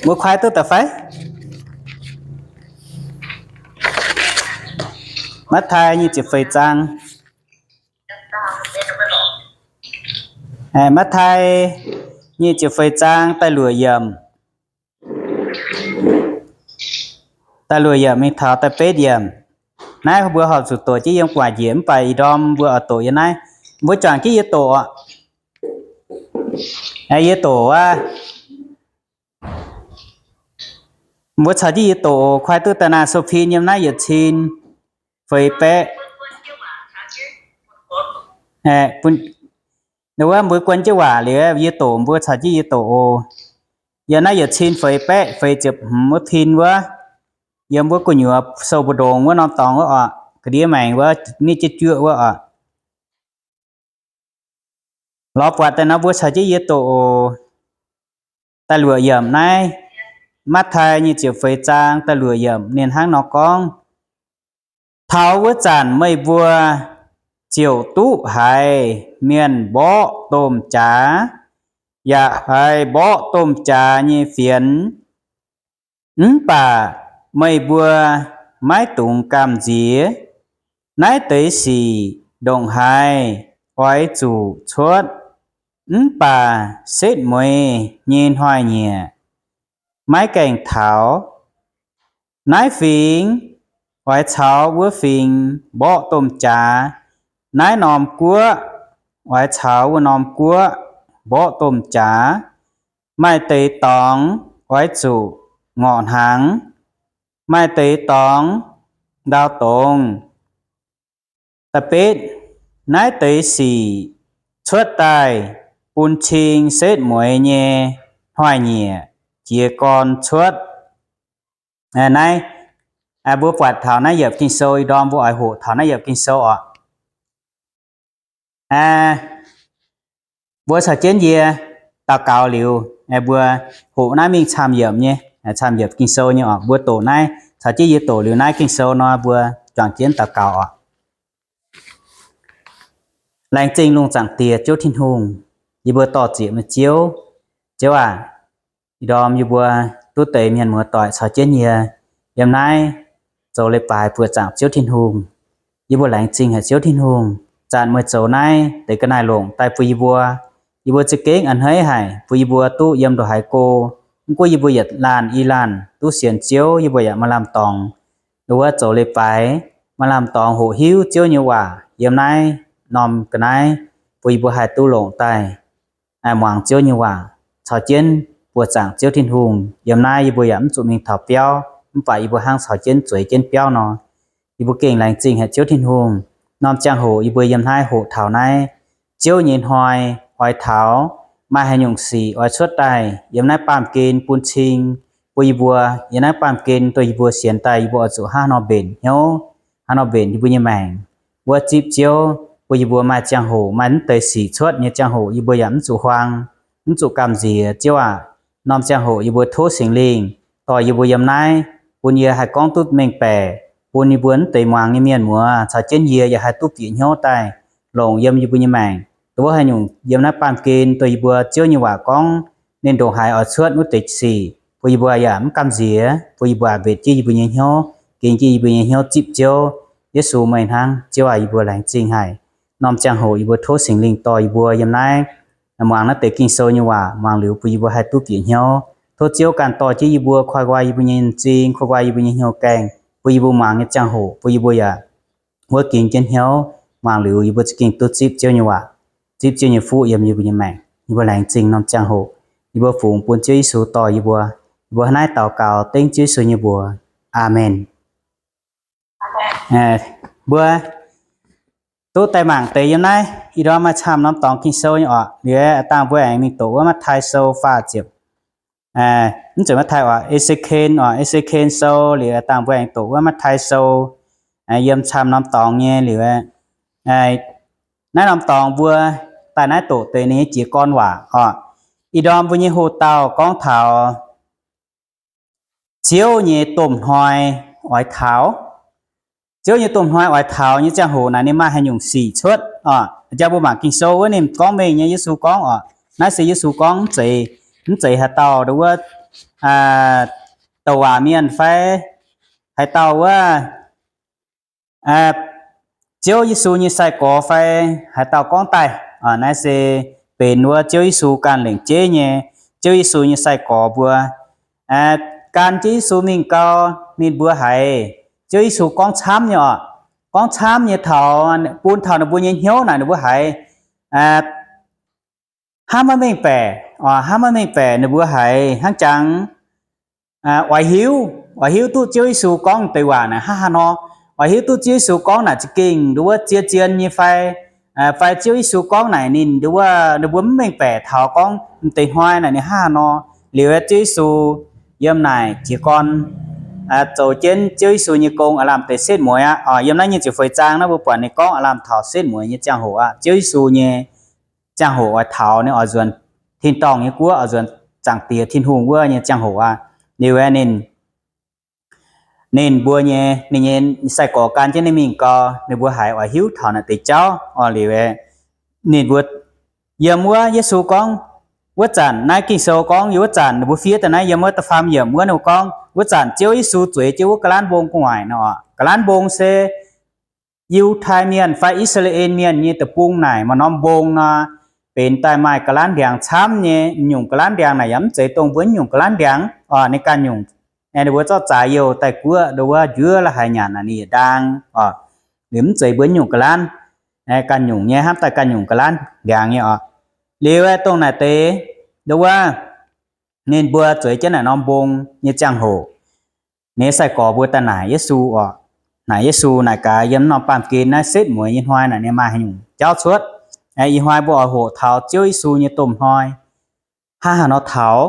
Mbuo kuaaiv duqv daaih fai? Matv^tai nyic ziepc feix zaang. Matv^tai nyic ziepc feix zaang da'luoqc yiemc. Da'luoqc yiemc mingh taux da'betv yiemc. Naaiv mbuo horpc zuqc doqc jienv yiem gu'nguaaic njiec mv baac ih ndorm mbuo oix doqc yiem naaiv. Mbuo juangc jienv yie doqc oc. Yie doqc aqv. Mbuo caux jienv yie doqc oc. Kuaaiv duqv daaih naaiv sou-pin yiem naaiv yietc cin feix baeqv. Wuov mbuo guon jienv waac liuz yie doqc, mbuo caux jienv yie doqc oc. Yiem naaiv yietc cin feix baeqv feix ziepc hmz wuov pin wuov, yiem mbuo gu'nyuoz sou mbu'ndongx wuov norm dorngx wuov oc, ga'ndiev maengx wuov, miev jienv juoqv wuov oc. Lorz buatc daaih nor mbuo caux jienv yie doqc oc. Da'luoqc yiemc naaiv, Matv^tai nyic ziepc feix zaang da'luoqc yiemc ninh hnangv nor gorngv, Taux wuov zanc meih mbuo ziouc duqv haiz mienh mborqv domh jaax, yaac haiz mborqv domh jaax nyei fienx. Mv baac meih mbuo maiv dungx gamh nziex. Naaiv deix sic ndongc haaix oix zuqc cuotv, mv baac setv mueiz nyei hnoi-nyieqc maiv gaengh taux. Naaiv fingx oix caux wuov fingx mborqv domh jaax. Naaiv norm guoqv oix caux wuov norm guoqv mborqv domh jaax. Maaih deix dorngx oix zuqc ngorc hnaangx, maaih deix dorngx ndau dongz. Da'betv, naaiv deix sic cuotv daaih bun cing setv mueiz nyei hnoi-nyieqc jiez gorn cuotv. Naaiv, mbuo buatc taux naaiv yiemc Ging-Sou, ih ndorm mbuo oix hoqc taux naaiv yiemc Ging-Sou oc. Mbuo caux jienv yie daux gaux liuz, mbuo hoqc naaiv mingh camv yiemc nyei, camv yiemc Ging-Sou nyei oc. Mbuo doqc naaiv, caux jienv yie doqc liuz naaiv Ging-Sou nor, mbuo juangc jienv daux gaux oc. Laengz zingh lungh zaangc Diex Ziouv Tin-Hungh, yie mbuo dor-ziec meih Ziouv. Ziouv aac, ih ndorm yie mbuo duqv deix mienh muoz-doic caux jienv yie yiem naaiv zoux leiz-baaix buoqc zaangc Ziouv Tin-Hungh. Yie mbuo laengz zingh haic Ziouv Tin-Hungh, zanc meih zoux naaiv deix ga'naaiv longc daaih bun yie mbuo. Yie mbuo za'gengh a'hneiv haic bun yie mbuo duqv yiem ndongc haaix go. Mv gunv yie mbuo yietc laanh i laanh duqv sienx Ziouv, yie mbuo yaac maaih lamh dorngx nduov zoux leiz-baaix, maaih lamh dorngx hoqc hiuv Ziouv nyei waac yiem naaiv norm ga'naaiv, bun yie mbuo haih duqv longc daaih muangx Ziouv nyei waac, caux jienv buoqc zaangc Ziouv Tin-Hungh. Yiem naaiv yie mbuo yaac mv zuqc mingh taux biauv, mv baac yie mbuo hnangv caux jienv zueiz jienv biauv nor, yie mbuo gengh laengz zingh haic Ziouv Tin-Hungh. Norm ziangh hoc yie mbuo yiem naaiv hoqc taux naaiv Ziouv nyei hnoi, oix taux maaih haaix nyungc sic oix cuotv daaih yiem naaiv baamh gen bun cing bun yie mbuo, yiem naaiv baamh gen dongh yie mbuo sienx daaih yie mbuo oix zuqc hnangv haaix nor mbenc hnyouv, hnangv haaix nor mbenc yie mbuo nyei maengc. Wuov zipv Ziouv, bun yie mbuo maaih ziangh hoc, maaih mv deix sic cuotv nyei ziangh hoc yie mbuo yaac mv zuqc huaang, mv zuqc gamh nziex. Ziouv aac, norm ziangh hoc yie mbuo tov Singx Lingh dorh yie mbuo yiem naaiv, bun yie haih gorngv duqv mengh baeqc, bun yie mbuo mv deix muangx nyei mienh muoz caux jienv yie yaac haih duqv bieqc hnyouv daaih longc yiem yie mbuo nyei maengc. Nduov haaix nyungc yiem naaiv baamh gen dongh yie mbuo Ziouv nyei waac gorngv ninh ndongc haaix oix cuotv wuov deix sic, bun yie mbuo yaac mv gamh nziex, bun yie mbuo mbenc jienv yie mbuo nyei hnyouv, ging jienv yie mbuo nyei hnyouv zipv Ziouv. Yesu meih hnangv. Ziouv aac, yie mbuo laengz zingh haic. Norm ziangh hoc yie mbuo tov Singx Lingh dorh yie mbuo yiem naaiv muangx naaiv deix Ging-Sou nyei waac, muangx liuz bun yie mbuo haih duqv bieqc hnyouv. Tov Ziouv ganh dorh jienv yie mbuo, koi nqoi yie mbuo nyei m'zing, koi nqoi yie mbuo nyei hnyouv gaengh, bun yie mbuo muangx nyei ziangh hoc bun yie mbuo yaac wuov ging jienv hnyouv, muangx liuz yie mbuo za'gengh duqv zipv Ziouv nyei waac, zipv Ziouv nyei fuqv yiem yie mbuo nyei maengc. Yie mbuo laengz zingh norm ziangh hoc yie mbuo fungx bun Ziouv Yesu dorh yie mbuo. Yie mbuo hnangv naaiv daux gaux dengv Ziouv Yesu nyei mbuox. Aamen. Mbuo duqv daaih mangc deix yiem naaiv, ih ndorm maaih camv norm dorngx Ging-Sou nyei oc. Liuz dangh mbuo aengx mingh doqc wuov Matv^tai Sou faah ziepc, mv zeiz Matv^tai oc, E^se^ken oc, E^se^ken Sou. Liuz dangh mbuo aengx doqc wuov Matv^tai Sou, yiem camv norm dorngx nyei. Liuz naaiv norm dorngx mbuo daaih naaiv doqc deix ninh nyei jiez gorn waac oc. Ih ndorm mbuo nyei hoc-dauh gorngv taux Ziouv nyei domh hnoi oix taux. Ziouv nyei domh hnoi oix taux nyei ziangh hoc naaic ninh maaih haaix nyungc sic cuotv oc. Jang mbuo mangc Ging-Sou wuov ninh gorngv mengh nyei, Yesu gorngv oc. Naaiv se Yesu gorngv, mv zeiz, mv zeiz haaix dauh nduov wuov douc waac mienh fai haaix dauh wuov Ziouv Yesu nyei sai-gorx fai haaix dauh gorngv daaih. Naaiv se benx wuov Ziouv Yesu ganh lengc jeiv nyei, Ziouv Yesu nyei sai-gorx mbuo. Gan Ziouv Yesu mingh gau, ninh mbuo haiz Ziouv Yesu gorngv camv nyei oc. Gorngv camv nyei taux, bun taux ninh mbuo nyei hnyouv naaic ninh mbuo haiz hnangv maiv mengh baeqc, hnangv maiv mengh baeqc ninh mbuo haiz hnangv jangx oix hiuv, oix hiuv duqv Ziouv Yesu gorngv deix waac naaic hnangv haaix nor, oix hiuv duqv Ziouv Yesu gorngv naaic za'gengh nduov zien-zien nyei fai, fai Ziouv Yesu gorngv naaic ninh nduov ninh mbuo mv mengh baeqc taux gorngv m'deix hnoi naaic ninh hnangv haaix nor. Liuz Ziouv Yesu yiem naaic jiez gorn zoux jienv Ziouv Yesu nyei gong aav lamh deix setv mueiz aqv. Yiem naaiv nyei ziepc feix zaang naaiv mbuo buatc ninh gorngv aav lamh taux setv mueiz nyei ziangh hoc aqv. Ziouv Yesu nyei ziangh hoc oix taux, ninh oix nzuonx tin-dorngh nyei guoqv, oix nzuonx Zaangc Diex Tin-Hungh wuov nyei ziangh hoc aqv. Liuz ninh, ninh mbuo nyei, ninh nyei sai-gorx gan jienv ninh mingh gau, ninh mbuo haiz oix hiuv taux naaic deix jauv oc. Liuz ninh mbuo yiem wuov Yesu gorngv, wuov zanc naaiv Ging-Sou gorngv yiem wuov zanc ninh mbuo fiev daaih naaiv yiem wuov da'faam yiemc wuov ninh mbuo gorngv, wuov zanc Ziouv Yesu zueiz jienv wuov ga'lanv mbong gu'nguaaic nor oc. Ga'lanv mbong se Yiutai Mienh fai I^saa^laa^en Mienh nyei deic-bung naaic maaih norm mbong nor, benx daaih maaih ga'lanv ndiangx camv nyei. Nyungc ga'lanv ndiangx naaic yaac mv zeiz dongh mbuo nyungc ga'lanv ndiangx oc. Ninh ganh nyungc, ninh mbuo zorqv zaaix youh daaih guoqv nduov wuov njuov la'haic nyanc naaic ninh yietc ndaang oc. Liuz mv zeiz mbuo nyungc ga'lanv, ganh nyungc nyei, hnamv daaih ganh nyungc ga'lanv ndiangx nyei oc. Liuz dongh naaic deix nduov wuov ninh mbuo zueiz jienv naaic norm mbong nyei ziangh hoc, ninh nyei sai-gorx mbuo daaih naaic Yesu oc. Naaic Yesu naaic gaax, yiem norm baamh gen naaiv setv mueiz nyei hnoi naaic ninh maaih haaix nyungc jauv cuotv? Ih hnoi mbuo oix hoqc taux Ziouv Yesu nyei domh hnoi hnangv haaix nor taux.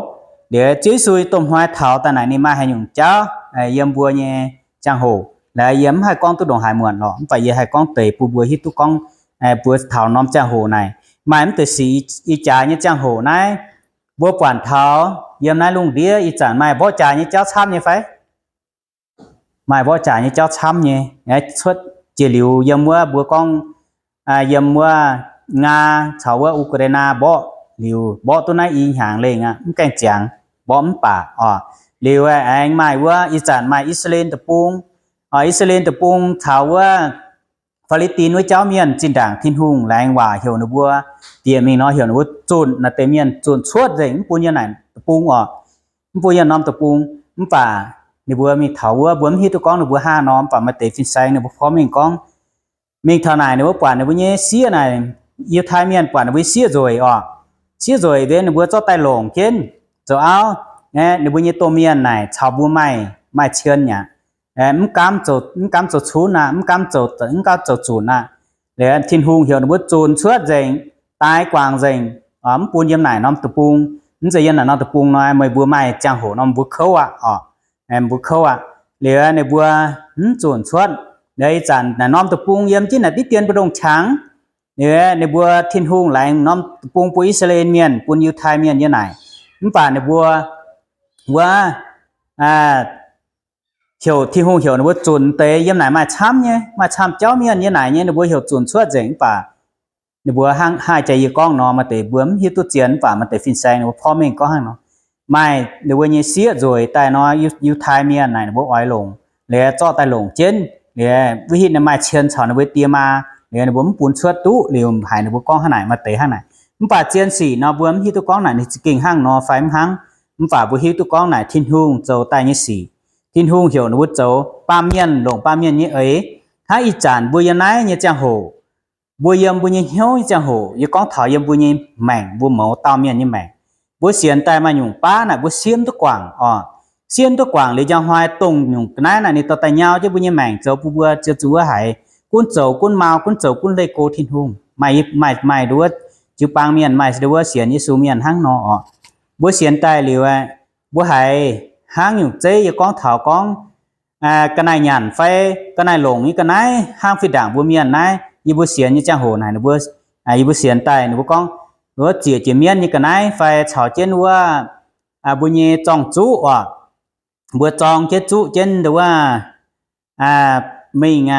Liuz Ziouv Yesu nyei domh hnoi taux daaih naaic ninh maaih haaix nyungc jauv yiem mbuo nyei ziangh hoc. Laaix yie mv haih gorngv duqv ndongc haaix muonc lorqc, mv baac yie haih gorngv deix bun mbuo hiuv duqv gorngv mbuo taux norm ziangh hoc naaic maaih mv deix sic. Ih jaax nyei ziangh hoc naaiv mbuo buatc taux yiem naaiv lungh ndiev ih zanc maaih mborqv jaax nyei jauv camv nyei fai? Maaih mborqv jaax nyei jauv camv nyei. Cuotv jiex liuz yiem wuov mbuo gorngv yiem wuov Ngaa caux wuov Ukraine mborqv liuz, mborqv duqv naaiv i hnyangx lengh aqv, mv gaengh ziangx mborqv mv baac oc. Liuz aengx maaih wuov ih zanc maaih I^saa^laa^en deic-bung, I^saa^laa^en deic-bung caux wuov Fi^li^tin wuov jauv mienh zinh ndaangc Tin-Hungh laengz waac heuc ninh mbuo bieqc mingh nor, heuc ninh mbuo zunc naaiv deix mienh zunc cuotv nzengc, mv bun yiem naaic deic-bung oc, mv bun yiem norm deic-bung. Mv baac ninh mbuo mingh taux wuov, mbuo mv hiuv duqv gorngv ninh mbuo hnangv haaix nor, mv baac maaih deix fin-saeng ninh mbuo porv mengh gorngv, mingh taux naaic ninh mbuo buatc ninh mbuo nyei sieqv naaic, Yiutai Mienh buatc ninh mbuo sieqv nzueic oc. Sieqv nzueic nzengc ninh mbuo zorqv daaih longc jienv zoux auv. Ninh mbuo nyei domh mienh naaic caux mbuo maaih, maaih cien aqv. Mv gaamv zoux cunv aqv, mv gaamv zoux, mv gaamv zoux zunc aqv. Liuz Tin-Hungh heuc ninh mbuo zunc cuotv nzengc, daix guangc nzengc, mv bun yiem naaic norm deic-bung. Mv zeiz yiem naaic norm deic-bung nor, meih mbuo maaih ziangh hoc nor mbuo kouv aqv oc. Mbuo kouv aqv. Liuz ninh mbuo mv zunc cuotv. Liuz ih zanc naaic norm deic-bung yiem jienv naaic diqv dien mbu'ndongx qangx. Liuz ninh mbuo Tin-Hungh laengz norm deic-bung bun I^saa^laa^en Mienh, bun Yiutai Mienh yiem naaic. Mv baac ninh mbuo wuov heuc, Tin-Hungh heuc ninh mbuo zunc deix yiem naaic maaih camv nyei, maaih camv jauv mienh yiem naaic nyei, ninh mbuo heuc zunc cuotv nzengc. Mv baac ninh mbuo hnangv haih jaax yie gorngv nor, maaih deix mbuo mv hiuv duqv zien, mv baac maaih deix fin-saeng ninh mbuo porv mengh gorngv hnangv nor, maaih ninh mbuo nyei sieqv nzueic daaih nor, Yiutai Mienh naaic ninh mbuo oix longc, liuz zorqv daaih longc jienv. Liuz wuov hitv ninh maaih cien caux ninh mbuo die maa, liuz ninh mbuo mv bun cuotv duqv. Liuz haiz ninh mbuo gorngv hnangv naaic, maaih deix hnangv naaic. Mv baac zien sic nor mbuo mv hiuv duqv gorngv naaic ninh za'gengh hnangv nor fai mv hnangv. Mv baac mbuo hiuv duqv gorngv naaic Tin-Hungh zoux daaih nyei sic. Tin-Hungh heuc ninh mbuo zoux baamh mienh longc baamh mienh nyei eix. Hnangv ih zanc mbuo yiem naaiv nyei ziangh hoc, mbuo yiem mbuo nyei hnyouv nyei ziangh hoc, yie gorngv taux yiem mbuo nyei maengc, mbuo mouz dauh mienh nyei maengc, mbuo sienx daaih maaih nyungc baav naaic mbuo siemv duqv guangc oc. Siemv duqv guangc liuz njang hnoi dongh nyungc ga'naaiv naaic ninh dorh daaih nyau jienv mbuo nyei maengc zoux bun mbuo ziouc zuqc wuov haiz gunv zoux gunv mau, gunv zoux gunv leih go Tin-Hungh. Maaih, maaih, maaih nduov jiu-baang mienh, maaih nduov sienx Yesu mienh hnangv nor oc. Mbuo sienx daaih liuz, mbuo haiz hnangv nyungc zeiv yie gorngv taux gorngv ga'naaiv nyanc fai ga'naaiv longc nyei ga'naaiv hnangv fih ndaangc mbuo mienh naaiv, yie mbuo sienx nyei ziangh hoc naaic, ninh mbuo, yie mbuo sienx daaih ninh mbuo gorngv, wuov ziec jiex mienv nyei ga'naaiv fai caux jienv wuov mbuo nyei zorng-zuqv oc. Mbuo zorng jienv zuqv jienv nduov wuov mingh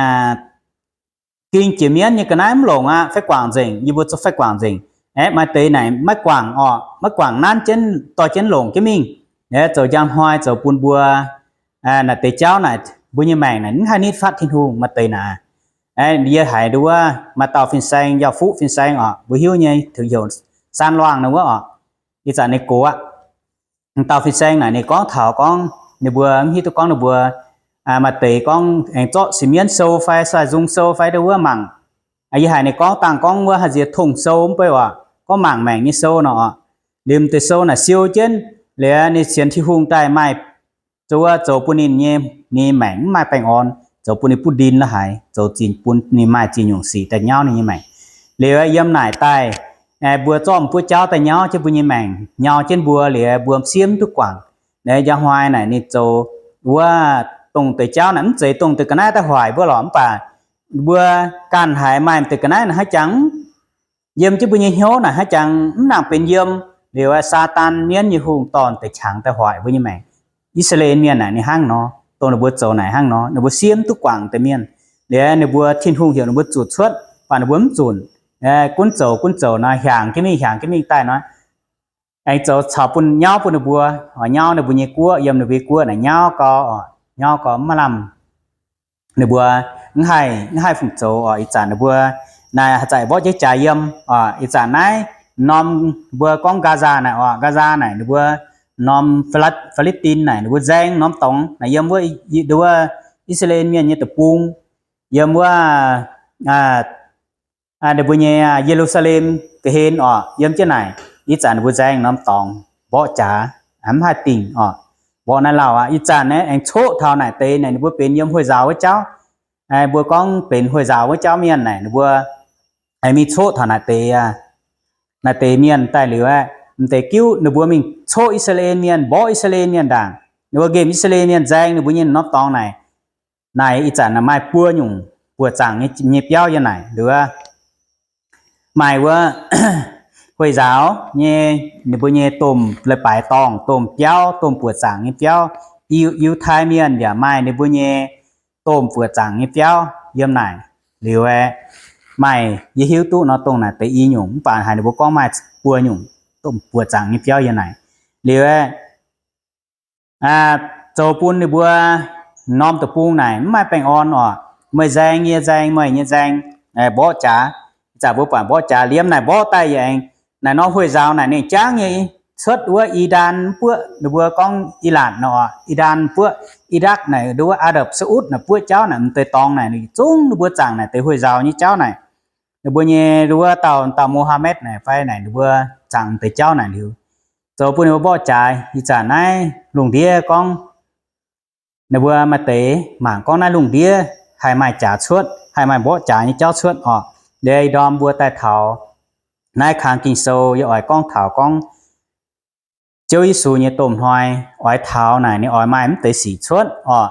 ging jiex mienv nyei ga'naaiv mv longc aqv, faix guangc nzengc, yie mbuo zungv faix guangc nzengc. Aeqv, maaih deix naaic maiv guangc oc, maiv guangc nanv jienv dorh jienv longc jienv mingh. Naaiv zoux njang hnoi zoux bun mbuo naaic deix jauv naaic, mbuo nyei maengc naaic mv haih nitv fatv Tin-Hungh maaih deix naaic. Yie haiz nduov wuov maaih dauh fin-saeng, yaac fuqv fin-saeng oc, mbuo hiuv nyei, tengx heuc San Luangh naaiv wuov oc. Ih zanc ninh gox aqv. Dauh fin-saeng naaic ninh gorngv taux gorngv ninh mbuo mv hiuv duqv gorngv ninh mbuo maaih deix gorngv aengx zorqv sieqv mienv sou fai sai nzung sou fai nduov wuov mangc. Yie haiz ninh gorngv dangh gorngv wuov haaix nziex tongh sou mv bei oc, gorngv mangc maengc nyei sou nor oc. Liemh deix sou naaic siou jienv liuz ninh sienx Tin-Hungh daaih maaih zoux, zoux bun ninh nyei, ninh maengc mv maaih baengh orn, zoux bun ninh buv ndin la'haaix, zoux zinh bun ninh maaih zinh nyungc sic daaih nyauv ninh nyei maengc. Liuz yiem naaic daaih mbuo zorqv buov jauv daaih nyauv jienv mbuo nyei maengc, nyauv jienv mbuo liuz mbuo siev mv duqv guangc. Naaiv njang hnoi naaic ninh zoux wuov dongh deix jauv naaic mv zeiz dongh deix ga'naaiv daaih hoic mbuo lorqc, mv baac mbuo ganh haiz maaih deix ga'naaiv naaic haaix jangx yiem jienv mbuo nyei hnyouv naaic haaix jangx mv nangc benx yiem. Liuz Saadaan mienv nyei hungh dorn deix qangx daaih hoic mbuo nyei maengc. I^saa^laa^en Mienh naaic ninh hnangv nor, dongh ninh mbuo zoux naaic hnangv nor, ninh mbuo siev mv duqv guangc deix mienh. Liuz ninh mbuo Tin-Hungh heuc ninh mbuo zunc cuotv, mv baac ninh mbuo mv zunc. Gunv zoux gunv zoux nor, hiaangx jienv mingh hiaangx jienv mingh daaih nor, aengx zoux caux bun nyauv bun ninh mbuo, nyauv ninh mbuo nyei guoqv, yiem ninh mbuo nyei guoqv naaic nyauv gau, nyauv gau mv maaih lamh ninh mbuo mv haih, mv haih fungc zoux oc. Ih zanc ninh mbuo naaic haaix zanc mborqv jienv jaax yiem oc. Ih zanc naaiv norm mbuo gorngv Gaza naaic oc, Gaza naaic ninh mbuo norm Fi^li^tin naaic ninh mbuo nzaeng norm dorngx naaic yiem wuov, wuov I^saa^laa^en Mienh nyei deic-bung, yiem wuov ninh mbuo nyei Ye^lu^saa^lem ga'hlen oc, yiem jienv naaic. Ih zanc ninh mbuo nzaeng norm dorngx mborqv jaax, mv haih dingc oc. Mborqv naaiv lauh aqv. Ih zanc naaiv aengx coqv taux naaic deix naaic ninh mbuo benx yiem huey nzaaux wuov jauv. Mbuo gorngv benx huey nzaaux wuov jauv mienh naaic ninh mbuo aengx mingh coqv taux naaic deix, naaic deix mienh daaih liuz aeqv, m'deix giuv ninh mbuo mingh coqv I^saa^laa^en Mienh, mborqv I^saa^laa^en Mienh ndaangc. Ninh mbuo nqemh I^saa^laa^en Mienh nzaeng ninh mbuo nyei norm dorngx naaic. Naaic ih zanc maaih buo nyungc buoqc zaangc nyei biauv yiem naaic liuz, maaih wuov huey nzaaux nyei, ninh mbuo nyei domh leiz-baaix dorngh, domh biauv, domh buoqc zaangc nyei biauv. Yiu, Yiutai Mienh yaac maaih ninh mbuo nyei domh buoqc zaangc nyei biauv yiem naaic. Liuz aeqv, maaih yie hiuv duqv nor dongh naaic deix i nyungc, mv baac haiz ninh mbuo gorngv maaih buo nyungc domh buoqc zaangc nyei biauv yiem naaic. Liuz aeqv, zoux bun ninh mbuo norm deic-bung naaic mv maaih baengh orn oc. Meih nzaeng yie nzaeng, meih nyei nzaeng, mborqv jaax. Ih zanc mbuo buatc mborqv jaax liemh naaic mborqv daaih yaac aengx naaic norm huey nzaaux naaic ninh jangv nyei cuotv wuov Iran buoqv, ninh mbuo gorngv Iran nor, Iran buoqv, Iraq naaic nduov wuov Aa Rapv Saauv naaic buoqv jauv naaic m'deix dorngx naaic ninh zungv ninh mbuo zaangc naaic deix huey nzaaux nyei jauv naaic. Ninh mbuo nyei nduov wuov dauh, dauh Mohammed naaic fai naaic ninh mbuo zaangc m'deix jauv naaic liuz, zoux bun ninh mbuo mborqv jaax. Ih zanc naaiv lungh ndiev gorngv ninh mbuo maaih deix mangc gorngv naaiv lungh ndiev haih maaih jaax cuotv, haih maaih mborqv jaax nyei jauv cuotv oc. Liuz ih ndorm mbuo daaih taux naaiv kang Ging-Sou yie oix gorngv taux gorngv Ziouv Yesu nyei domh hnoi oix taux naaic ninh oix maaih mv deix sic cuotv oc.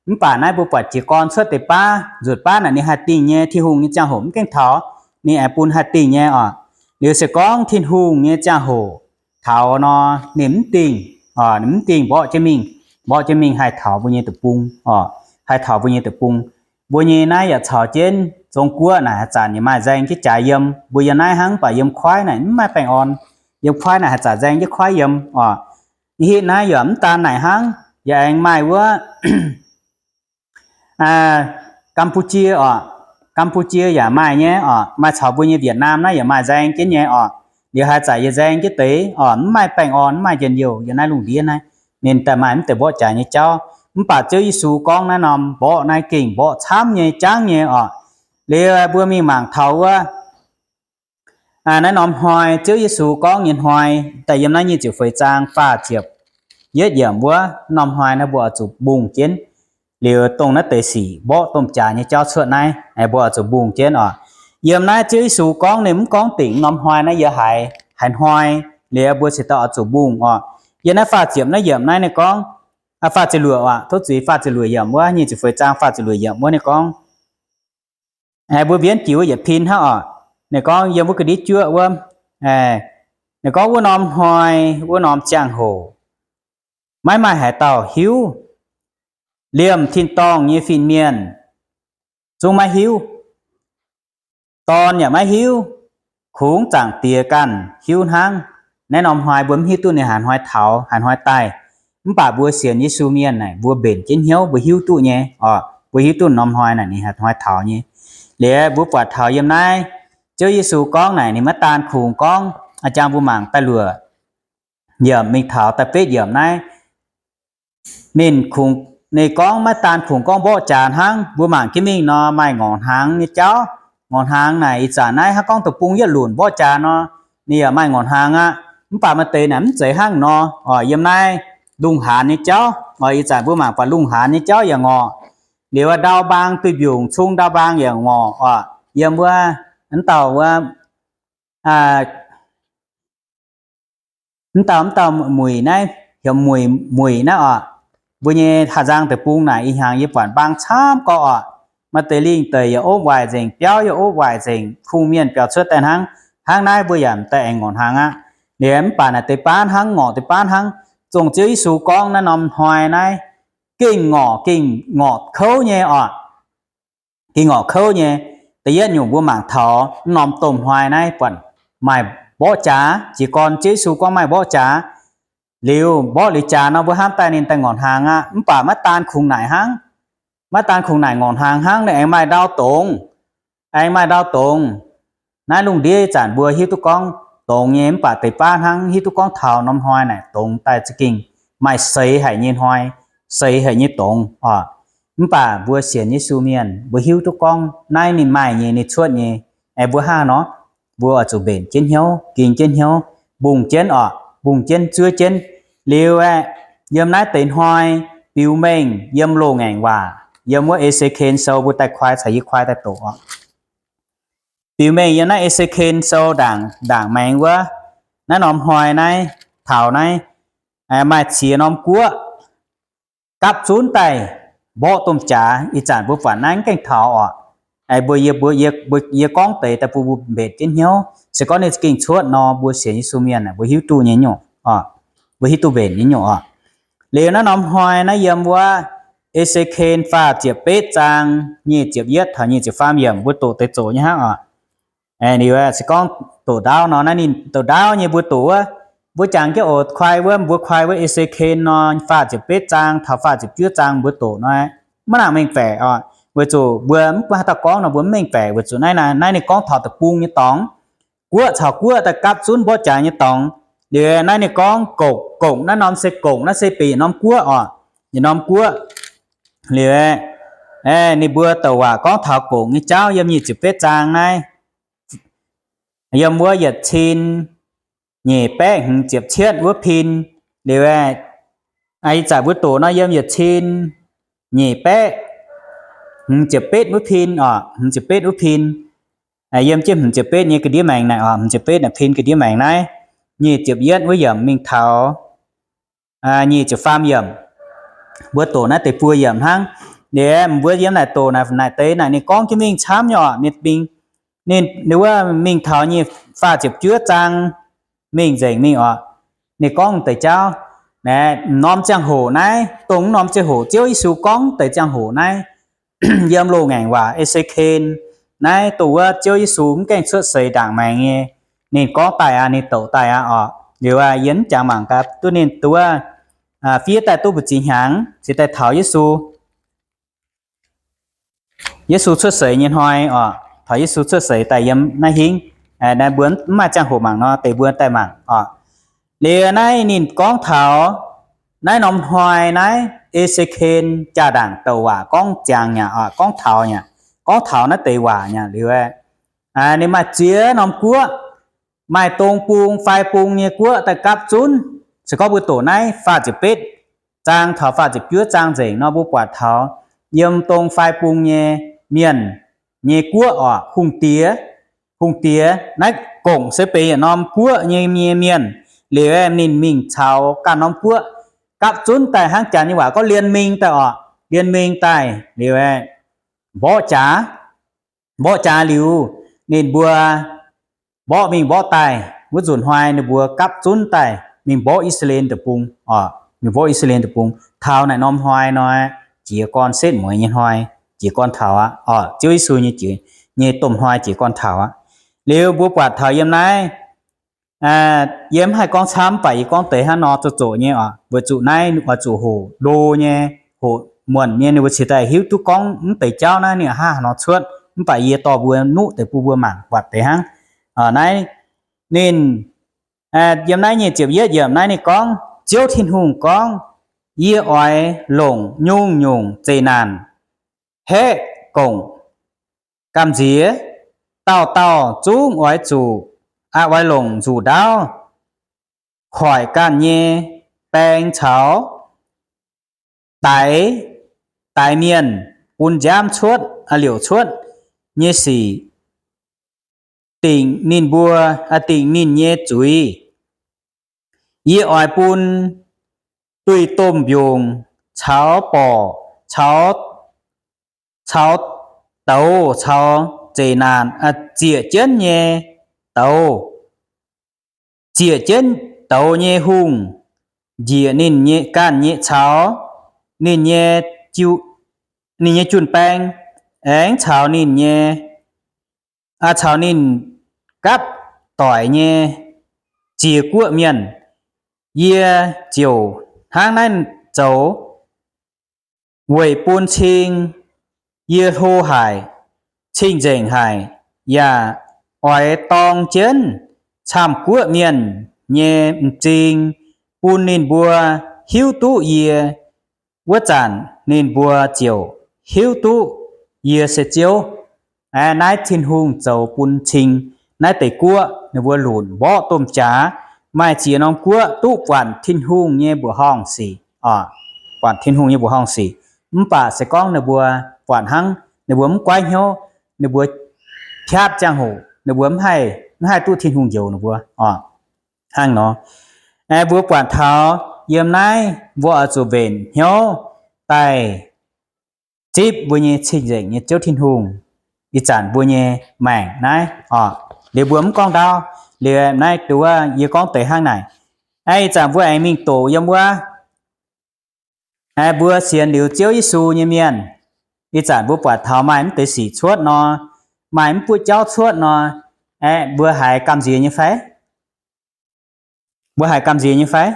Mv baac naaiv mbuo buatc jiez gorn cuotv deix baav, nzutc baav naaic ninh haih dingh nyei, Tin-Hungh nyei ziangh hoc mv gaengh taux, ninh aengx bun haih dingh nyei oc. Liuz se gorngv Tin-Hungh nyei ziangh hoc taux nor, ninh mv dingh, ninh mv dingh mborqv jienv mingh, mborqv jienv mingh haih taux mbuo nyei deic-bung oc, haih taux mbuo nyei deic-bung. Mbuo nyei naaiv yaac caux jienv Zong-Guoqv naaic haaix zanc yaac maaih nzaeng jienv jaax yiem. Mbuo yiem naaiv hnangv, mv baac yiem Kuaaiv naaic mv maaih baengh orn. Yiem Kuaaiv naaic haaix zanc nzaeng jienv Kuaaiv yiem oc. Hitv naaiv yaac mv daan naaic hnangv, yaac aengx maaih wuov Gam^bu^jie oc. Gam^bu^jie yaac maaih nyei oc. Maaih caux mbuo nyei Việt Nam naaiv yaac maaih nzaeng jienv nyei oc. Liuz haaix zanc yie nzaeng jienv deix oc, mv maaih baengh orn, mv maaih njien-youh yiem naaiv lungh ndiev naaiv. Ninh daaih maaih mv deix mborqv jaax nyei jauv. Mv baac Ziouv Yesu gorngv naaiv norm mborqv naaiv gengh mborqv camv nyei, jangv nyei oc. Liuz mbuo mingh mangc taux wuov naaiv norm hnoi, Ziouv Yesu gorngv nyei hnoi, daaih yiem naaiv nyic ziepc feix zaang faah ziepc yietv yiemc wuov norm hnoi naaiv mbuo oix zuqc mbungh jienv. Liuz dongh naaiv deix sic mborqv domh jaax nyei jauv cuotv naaiv, mbuo oix zuqc mbungh jienv oc. Yiem naaiv Ziouv Yesu gorngv ninh mv gorngv dingc norm hnoi naaiv yie haiz, haaix hnoi, liuz mbuo cingx daaih oix zuqc mbungh oc. Yiem naaiv faah ziepc naaiv yiemc naaiv ninh gorngv, faah ziepc luoqc oc, tov zuiz, faah ziepc luoqc yiemc wuov, nyic ziepc feix zaang faah ziepc luoqc yiemc wuov ninh gorngv, mbuo mbienv jiex wuov yietc pin hnangv oc. Ninh gorngv yiem wuov ga'ndiev juoqv wuov, ninh gorngv wuov norm hnoi, wuov norm ziangh hoc maiv maaih haaix dauh hiuv. Liemh tin-dorngh nyei fin-mienh zungv maiv hiuv. Dorn yaac maiv hiuv, kungx Zaangc Diex ganh hiuv hnangv. Naaiv norm hnoi mbuo mv hiuv duqv ninh haaix hnoi taux, haaix hnoi daaih. Mv baac mbuo sienx Yesu mienh naaic, mbuo mbenc jienv hnyouv, mbuo hiuv duqv nyei oc. Mbuo hiuv duqv norm hnoi naaic ninh haih hnoi taux nyei. Liuz mbuo buatc taux yiem naaiv, Ziouv Yesu gorngv naaic ninh maiv daan kungx gorngv, a'jang mbuo mangc da'luoqc yiemc mingh taux da'betv yiemc naaiv, ninh kungx, ninh gorngv maiv daan kungx gorngv mborqv jaax hnangv. Mbuo mangc jienv mingh nor maaih ngorc hnaangx nyei jauv. Ngorc hnaangx naaic ih zanc naaiv hnangv gorngv deic-bung yietc lunc mborqv jaax nor, ninh yaac maaih ngorc hnaangx aqv. Mv baac maaih deix naaic mv zeiz hnangv nor oc. Yiem naaiv lungh haanz nyei jauv oc, ih zanc mbuo mangc buatc lungh haanz nyei jauv yaac ngorc. Liuz ndau mbaang duih mbiungc cung ndau mbaang yaac ngorc oc. Yiem wuov, mv dauh wuov, mv dauh, mv dauh muic naaiv, heuc muic, muic naaiv oc. Mbuo nyei hatc nzang deic-bung naaic ih hnyangx yie buatc mbaang camv gorx oc. Maaih deix lingh deic yaac opv waaic nzengc, biauv yaac opv waaic nzengc, kungx mienh biaux cuotv daaih hnangv. Hnangv naaiv mbuo yaac m'daaih aengx ngorc hnaangx aqv. Liuz mv baac naaic deix baav hnangv, ngorc deix baav hnangv. Zongh Ziouv Yesu gorngv naaiv norm hnoi naaiv gengh ngorc, gengh ngorc kouv nyei oc. Gengh ngorc kouv nyei. Da'yietv nyungc mbuo mangc taux norm domh hnoi naaiv buatc maaih mborqv jaax. Jiez gorn Ziouv Yesu gorngv maaih mborqv jaax. Liuz mborqv liuz jaax nor mbuo hnamv daaih ninh daaih ngorc hnaangx aqv. Mv baac maiv daan kungx naaic hnangv. Maiv daan kungx naaic ngorc hnaangx hnangv, ninh aengx maaih ndau dongz. Aengx maaih ndau dongz. Naaiv lungh ndiev ih zanc mbuo hiuv duqv gorngv dongz nyei, mv baac deix baav hnangv hiuv duqv gorngv taux norm hnoi naaic dongz daaih za'gengh maaih seix haic nyei hnoi, seix haic nyei dongz oc. Mv baac mbuo sienx Yesu mienh mbuo hiuv duqv gorngv naaiv ninh maaih nyei, ninh cuotv nyei. Aengx mbuo hnangv nor, mbuo oix zuqc mbenc jienv hnyouv, ging jienv hnyouv, mbungh jienv oc, mbungh jienv, zuov jienv. Liuz aeqv, yiem naaiv deix hnoi biux mengh yiem loz-ngaengc waac, yiem wuov E^se^ken Sou mbuo daaih kuaai caux yie kuaai daaih doqc oc. Biux mengh yiem naaiv E^se^ken Sou ndaangc, ndaangc maengx wuov, naaiv norm hnoi naaiv, taux naaiv, maaih qiex norm guoqv gapv zunv daaih mborqv domh jaax. Ih zanc mbuo buatc naaiv mv gaengh taux oc. Mbuo, yie, mbuo, yie, mbuo, yie gorngv deix daaih bun mbuo mbenc jienv hnyouv. Se gorngv ninh za'gengh cuotv nor, mbuo sienx Yesu mienh mbuo hiuv duqv nyei nyungc, mbuo hiuv duqv mbenc nyei nyungc oc. Liuz naaiv norm hnoi naaiv yiem wuov E^se^ken faah ziepc betv zaang nyic ziepc yietv taux nyic ziepc faam yiemc mbuo doqc deix zoqc nyei hnangv oc. Liuz se gorngv doqc ndaauv nor, naaiv ninh doqc ndaauv nyei mbuo doqc wuov, mbuo jangx jienv oc, kuaai wuov, mbuo kuaai wuov E^se^ken nor, faah ziepc betv zaang taux faah ziepc juov zaang mbuo doqc nor, maiv nangc mengh baeqc oc. Weic zuqc mbuo mv haaix dauh gorngv nor mbuo mv mengh baeqc, weic zuqc naaiv, naaiv ninh gorngv taux deic-bung nyei dorngx. Guoqv caux guoqv daaih gapv zunv mborqv jaax nyei dorngx. Liuz naaiv ninh gorngv gongc, gongc naaiv norm se gongc, naaiv se benx yietc norm guoqv oc, yietc norm guoqv. Liuz ninh mbuo douc waac gorngv taux gongc nyei jauv yiem nyic ziepc betv zaang naaiv, yiem wuov yietc cin nyeic baeqv hmz ziepc cietv wuov pin. Liuz ih zanc mbuo doqc nor yiem yietc cin nyeic baeqv hmz ziepc betv wuov pin oc, hmz ziepc betv wuov pin. Yiem jienv hmz ziepc betv nyei ga'ndiev maengx naaic oc, hmz ziepc betv naaic pin ga'ndiev maengx naaiv, nyic ziepc yietv wuov yiemc mingh taux nyic ziepc faam yiemc. Mbuo doqc naaiv deix buo yiemc hnangv. Liuz mbuo yiem naaic doqc naaic deix naaic ninh gorngv jienv mingh camv nyei oc, ninh, ninh wuov mingh taux nyic, faah ziepc juov zaang mingh nzengc mingh oc. Ninh gorngv deix jauv naaic, norm ziangh hoc naaiv, dongh norm ziangh hoc Ziouv Yesu gorngv deix ziangh hoc naaiv, yiem loz-ngaengc waac E^se^ken naaiv, dongh wuov Ziouv Yesu mv gaengh cuotv seix ndaangc maengx nyei, ninh gorngv daaih aqv, ninh douc daaih aqv oc. Liuz yie mv jangx mangc gaax duqv ninh duqv fiev daaih duqv mbu'ziex hnyangx cingx daaih taux Yesu. Yesu cuotv seix nyei hnoi oc, taux Yesu cuotv seix daaih yiem naaiv hingv. Naaiv mbuo mv maaih ziangh hoc mangc nor, deix mbuo daaih mangc oc. Liuz naaiv ninh gorngv taux naaiv norm hnoi naaiv E^se^ken jaa-ndaangc douc waac gorngv ziangx nyei oc, gorngv taux nyei, gorngv taux naaiv deix waac nyei. Liuz ninh maaih ziex norm guoqv, maaih dong bung fai bung nyei guoqv daaih gapv zunv. Se gorngv mbuo doqc naaiv faah ziepc betv zaang taux faah ziepc juov zaang nzengc nor, mbuo buatc taux yiem dong fai bung nyei mienh nyei guoqv oc, hungh diex, hungh diex. Naaiv gongc se benx yietc norm guoqv nyei, nyei mienh. Liuz ninh mingh caux ganh norm guoqv gapv zunv daaih, hnangv janx nyei waac gorngv liên minh daaih oc, liên minh daaih. Liuz mborqv jaax, mborqv jaax liuz, ninh mbuo mborqv mingh mborqv daaih. Wuov nzunc hnoi ninh mbuo gapv zunv daaih mingh mborqv I^saa^laa^en Deic-Bung oc, mingh mborqv I^saa^laa^en Deic-Bung. Taux naaic norm hnoi nor, jiez gorn setv mueiz nyei hnoi, jiez gorn taux aqv oc. Ziouv Yesu nyei jiex, nyei domh hnoi jiez gorn taux aqv. Liuz mbuo buatc taux yiem naaiv Yie mv haih gorngv camv, mv baac yie gorngv deix hnangv nor zoqc zoqc nyei oc, weic zuqc naaiv oix zuqc hoqc ndo nyei, hoqc muonc nyei, ninh mbuo cingx daaih hiuv duqv gorngv mv deix jauv naaiv ninh hnangv haaix nor cuotv. Mv baac yie dorh mbuo nuqv deix bun mbuo mangc buatc deix hnangv. Naaiv ninh, yiem naaiv nyei ziepc yietv yiemc naaiv ninh gorngv, Ziouv Tin-Hungh gorngv, Yie oix longc nyungc-nyungc zeqc naanc, haeqv gongc, gamh nziex, dauh dauh zungv oix zuqc, oix longc nzuqc ndaauv, koic ganh nyei baeng caux daix, daix mienh bun nziaamv cuotv, liouc cuotv nyei sic dingc ninh mbuo, dingc ninh nyei zuiz. Yie oix bun duih domh mbiungc caux borqc caux, caux douz caux zeqc naanc, zieqc jienv nyei douz, zieqc jienv douz nyei hungh, njiec ninh ganh nyei caux ninh nyei, ninh nyei jun-baeng, aengx caux ninh nyei, caux ninh gapv doic nyei ziex guoqv mienh. Yie ziouc hnangv naaiv zoux weic bun cing yie hlo haic, cing-nzengc haic, yaac oix dorng jienv camv-guoqv mienh nyei m'zing bun ninh mbuo hiuv duqv yie. Wuov zanc ninh mbuo ziouc hiuv duqv yie se Ziouv. Naaiv Tin-Hungh zoux bun cing naaiv deix guoqv ninh mbuo lunc mborqv domh jaax, maaih ziex norm guoqv duqv buatc Tin-Hungh nyei mbuoqc horngh sic, buatc Tin-Hungh nyei mbuoqc horngh sic. Mv baac se gorngv ninh mbuo buatc hnangv ninh mbuo mv goiv hnyouv, ninh mbuo piatv ziangh hoc ninh mbuo mv haih, mv haih duqv Tin-Hungh njoux ninh mbuo oc. Hnangv nor, mbuo buatc taux yiem naaiv mbuo oix zuqc mbenc hnyouv daaih zipv mbuo nyei cing-nzengc nyei Ziouv Tin-Hungh. Ih zanc mbuo nyei maengc naaiv oc, liuz mbuo mv gorngv ndaauv, liuz naaiv duqv yie gorngv deix hnangv naaic. Ih zanc mbuo aengx mingh doqc yiem wuov, mbuo sienx liuz Ziouv Yesu nyei mienh, ih zanc mbuo buatc taux maaih mv deix sic cuotv nor, maaih mv buoqv jauv cuotv nor, aeqv, mbuo haiz gamh nziex nyei fai? Mbuo haiz gamh nziex nyei fai?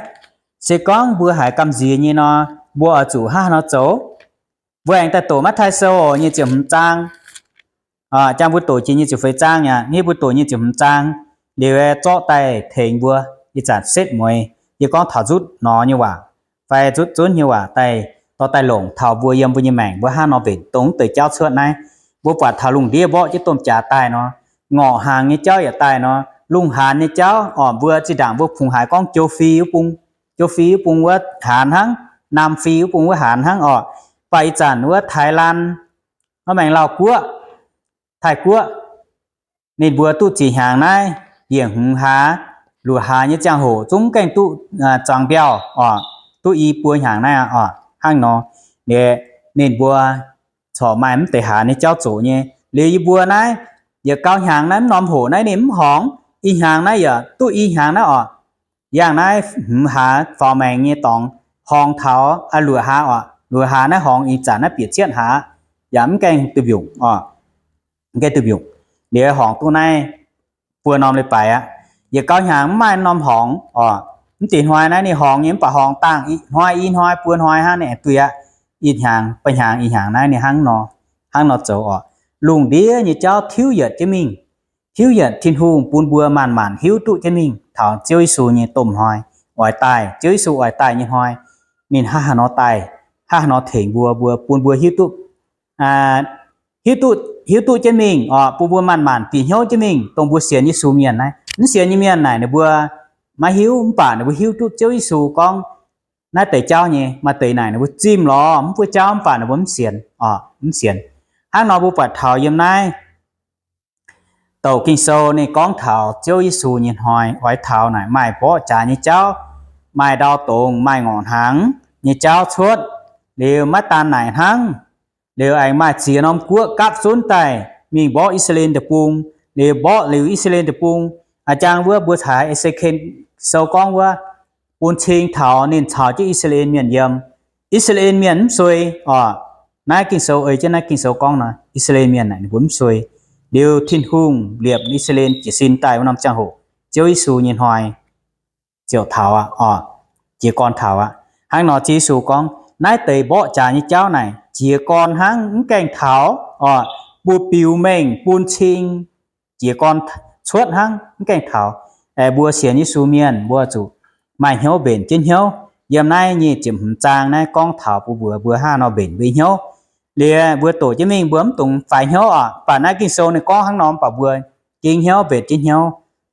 Se gorngv mbuo haiz gamh nziex nyei nor, mbuo oix zuqc hnangv haaix nor zoux? Mbuo aengx daaih doqc Matv^taai Sou nyei ziepc hmz zaang, jang mbuo doqc jiex nyei ziepc feix zaang aqv, mbuo doqc nyei ziepc hmz zaang, liuz zorqv daaih tengx mbuo ih zanc setv mueiz yie gorngv taux nzutv nor nyei waac, fai nzutv zunv nyei waac daaih, dorh daaih longc taux mbuo yiem mbuo nyei maengc mbuo hnangv nor mbenc dongh mv deix jauv cuotv naaiv. Mbuo buatc taux lungh ndiev mborqv jienv domh jaax daaih nor, ngorc hnaangx nyei jauv yaac daaih nor, lungh haanz nyei jauv oc, mbuo zinh ndaangc mbuo kungx haiz gorngv Joux Fih wuov bung, Joux Fih wuov bung wuov haanz hnangv, Naamh Fih wuov bung wuov haanz hnangv oc. Mv baac ih zanc wuov Taiv Lan, wuov Maengx Lauh Guoqv, Taiv Guoqv, ninh mbuo duqv ziex hnyangx naaiv, yietc hmz hlaax, luoqc hlaax nyei ziangh hoc zungv gaengh duqv zuangx mbiauh oc, duqv i buo hnyangx naaiv oc. Hnangv nor, ninh mbuo corc maaih mv deix hlaax nyei jauv zoqc nyei. Liuz yie mbuo naaiv, yietc gau hnyangx naaiv mv norm hoc naaiv ninh mv horngz, i hnyangx naaiv yaac duqv i hnyangx naaiv oc. Yangh naaiv hmz hlaax faaux maengx nyei dorngx horngz taux luoqc hlaax oc. Luoqc hlaax naaiv horngz ih zanc naaiv bieqc cietv hlaax, yaac mv gaengh duih mbiungc oc, mv gaengh duih mbiungc. Liuz horngz duqv naaiv buo norm leiz-baaix aqv. Yietc gau hnyangx mv maaih norm horngz oc. Mv deix hnoi naaiv ninh horngz nyei mv baac horngz dangh hnoi i hnoi buo hnoi hnangv ninh aengx duih aqv. Ih hnyangx, ba'hnyangx, ih hnyangx naaiv ninh hnangv nor, hnangv nor zoux oc. Lungh ndiev nyei jauv tiuv yietc jienv mingh, tiuv yietc Tin-Hungh bun mbuo maanc-maanc hiuv duqv jienv mingh taux Ziouv Yesu nyei domh hnoi oix daaih, Ziouv Yesu oix daaih nyei hnoi, ninh hnangv haaix nor daaih, hnangv haaix nor tengx mbuo, mbuo bun mbuo hiuv duqv, hiuv duqv, hiuv duqv jienv mingh oc, bun mbuo maanc-maanc bieqc hnyouv jienv mingh. Dongh mbuo sienx Yesu mienh naaiv, mv sienx nyei mienh naaic ninh mbuo maiv hiuv, mv baac ninh mbuo hiuv duqv Ziouv Yesu gorngv naaiv deix jauv nyei. Maaih deix naaic ninh mbuo zimh lorz mv buoqv jauv mv baac ninh mbuo mv sienx oc, mv sienx. Hnangv nor mbuo buatc taux yiem naaiv douc Ging-Sou ninh gorngv taux Ziouv Yesu nyei hnoi oix taux naaic maaih mborqv jaax nyei jauv, maaih ndau dongz, maaih ngorc hnaangx nyei jauv cuotv. Liuz maiv daan naaic hnangv, liuz aengx maaih ziex norm guoqv gapv zunv daaih mingh mborqv I^saa^laa^en Deic-Bung. Liuz mborqv liuz I^saa^laa^en Deic-Bung, a'jang wuov mbuo caux E^se^ken Sou gorngv wuov, bun cing taux ninh caux jienv I^saa^laa^en Mienh yiem. I^saa^laa^en Mienh mv suei oc. Naaiv Ging-Sou ei jienv naaiv Ging-Sou gorngv nor, I^saa^laa^en Mienh naaic ninh mbuo mv suei. Liuz Tin-Hungh liepc I^saa^laa^en jiez sin daaih wuov norm ziangh hoc, Ziouv Yesu nyei hnoi ziouc taux aqv oc, jiez gorn taux aqv. Hnangv nor Ziouv Yesu gorngv, naaiv deix mborqv jaax nyei jauv naaic jiez gorn hnangv mv gaengh taux oc, butv-biux mengh bun cing jiez gorn cuotv hnangv mv gaengh taux. Aengx mbuo sienx Yesu mienh mbuo zuqc maaih hnyouv mbenc jienv hnyouv. Yiem naaiv nyic ziepc hmz zaang naaiv gorngv taux bun mbuo, mbuo hnangv nor mbenc mbuo hnyouv. Liuz mbuo doqc jienv mingh mbuo mv dungx faix hnyouv oc. Mv baac naaiv Ging-Sou ninh gorngv hnangv nor mv baac mbuo ging hnyouv mbenc jienv hnyouv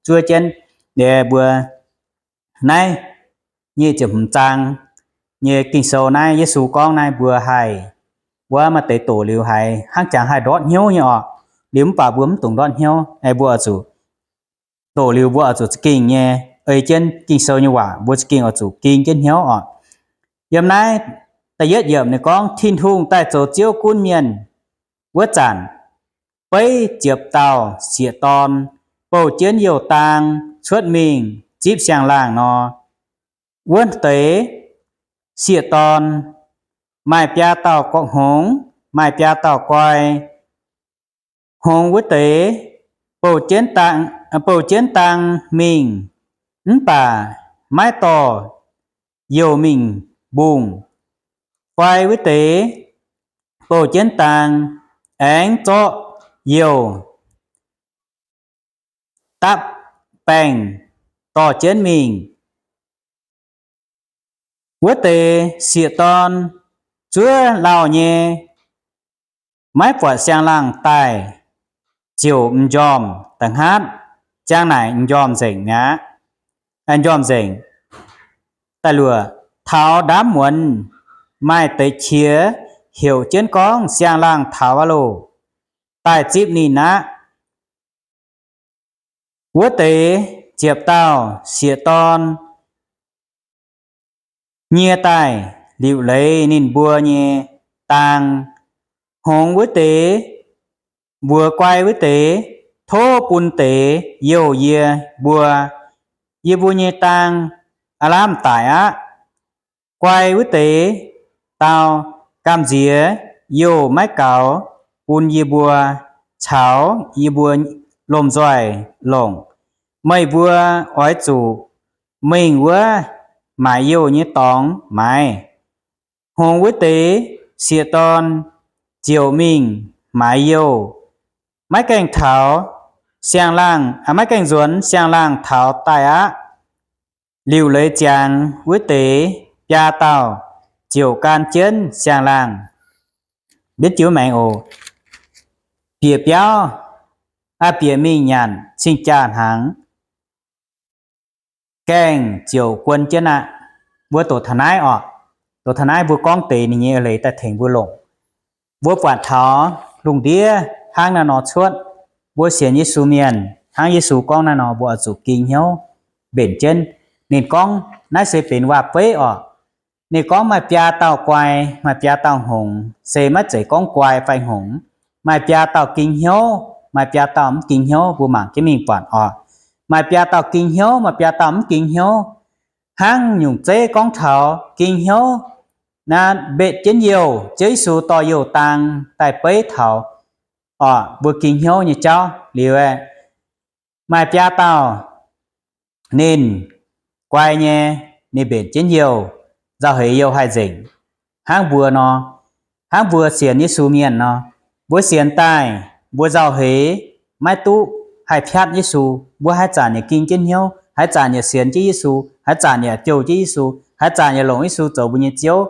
zuov jienv. Liuz mbuo naaiv nyic ziepc hmz zaang nyei Ging-Sou naaiv Yesu gorngv naaiv mbuo haih, wuov maaih deix doqc liuz haiz hnangv jangx haih ndortv hnyouv nyei oc. Liuz mv baac mbuo mv dungx ndortv hnyouv, aengx mbuo oix zuqc doqc liuz mbuo oix zuqc za'gengh nyei ei jienv Ging-Sou nyei waac, mbuo za'gengh oix zuqc ging jienv hnyouv oc. Yiem naaiv da'yietv yiemc ninh gorngv, Tin-Hungh daaih zoux Ziouv gunv mienh wuov zanc, beiv ziepc dauh sieqv-dorn bouh jienv youh daang cuotv mingh zipv siang-laangh nor, wuov deix sieqv-dorn maaih biaa dauh gorqv-hngongx, maaih biaa dauh guai. Hngongx wuov deix bouh jienv daang, bouh jienv daang mingh, mv baac maiv dorh youh mingh mbungh. Guai wuov deix bouh jienv daang aengx zorqv youh dapv baengh dorh jienv mingh. Wuov deix sieqv-dorn zuov lauh nyei, maiv buatc siang-laangh daaih ziouc m'njormh da'hngatv, ziang naaic m'njormh nzengc mi'aqv. M'njormh nzengc. Da'luoqc, taux ndaamv muonz maaih deix qiex heuc jienv gorngv, Siang-laangh taux aqv loh, daaih zipv ninh aqv. Wuov deix ziepc dauh sieqv-dorn nyie daaih liuc leiz ninh mbuo nyei daang. Hngongx wuov deix mbuox guai wuov deix, Tov bun deix youh yie mbuo. Yie mbuo nyei daang aav lamh daic aqv. Guai wuov deix dau, Gamh nziex youh maiv gaux bun yie mbuo caux yie mbuo lomh nzoih longc. Meih mbuo oix zuqc mingh wuov maaiz youh nyei dorngx maaiz. Hngongx wuov deix sieqv-dorn ziouc mingh maaiz youh. Maiv gaengh taux siang-laangh, maiv gaengh nzuonx siang-laangh taux daaih aqv. Liuc leiz ziangx wuov deix biaa dauh ziouc gan jienv siang-laangh. Mbienv jienv maengx oc. Bieqc biauv, aa, bieqc mingh nyanc cing-jaa hnaangx, gaengh ziouc guon jienv aqv. Mbuo doqc taux naaiv oc. Doqc taux naaiv mbuo gorngv deix ninh nyei eix leiz daaih tengx mbuo longc. Mbuo buatc taux lungh ndiev hnangv naaiv nor cuotv, mbuo sienx Yesu mienh hnangv Yesu gorngv naaiv nor, mbuo oix zuqc ging hnyouv mbenc jienv. Ninh gorngv naaiv se benx waac-beiv oc. Ninh gorngv maaih biaa dauh guai, maaih biaa dauh hngongx, se maiv zeiz gorngv guai fai hngongx. Maaih biaa dauh ging hnyouv, maaih biaa dauh mv ging hnyouv, mbuo mangc jienv mingh buatc oc. Maaih biaa dauh ging hnyouv, maaih biaa dauh mv ging hnyouv. Hnangv nyungc zeiv gorngv taux ging hnyouv naaiv, mbenc jienv youh, Ziouv Yesu dorh youh daang daaih beiv taux oc, mbuo ging hnyouv nyei jauv liuz aeqv, maaih biaa dauh ninh guai nyei, ninh mbenc jienv youh, nzauh heix youh haih nzengc. Hnangv mbuo nor, hnangv mbuo sienx Yesu mienh nor, mbuo sienx daaih, mbuo nzauh heix maiv duqv haih piatv Yesu, mbuo haaix zanc yaac ging jienv hnyouv, haaix zanc yaac sienx jienv Yesu, haaix zanc yaac jouh jienv Yesu, haaix zanc yaac longc Yesu zoux mbuo nyei Ziouv.